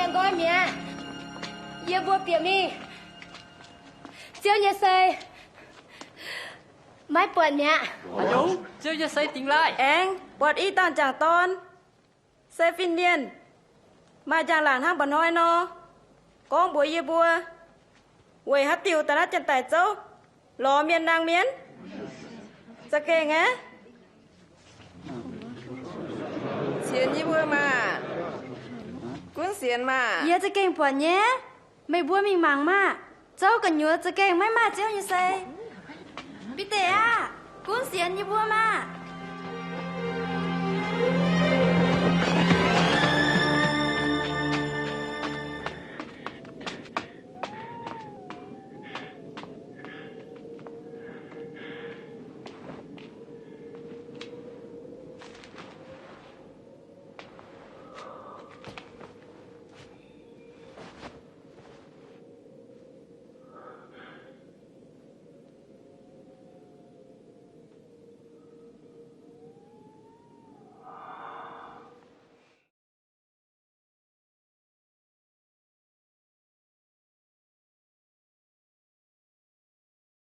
Nqoi mi'aqv. Yie mbuo bieqc mingh. Ziouv nyei sei maiv buatc mi'aqv. Ziouv nyei sei dingx laaih. Aengx buatc i dauh m'jangc dorn, se fin-mienh, maaih njang-laangc hnangv mba'hnoi nor, gorngv mbuox yie mbuo, weic haaix diuc da'naaiv janx-daic zouv lorz mienh nangh mienh. Za'gengh aeqv, sienx yie mbuo maah! Gunv sienx maah! Yie za'gengh buatc nyei. Meih mbuo mingh mangc maah! Zouv gu'nyuoz za'gengh maiv maaih Ziouv nyei sei. Bide aah! Gunv sienx yie mbuo maah!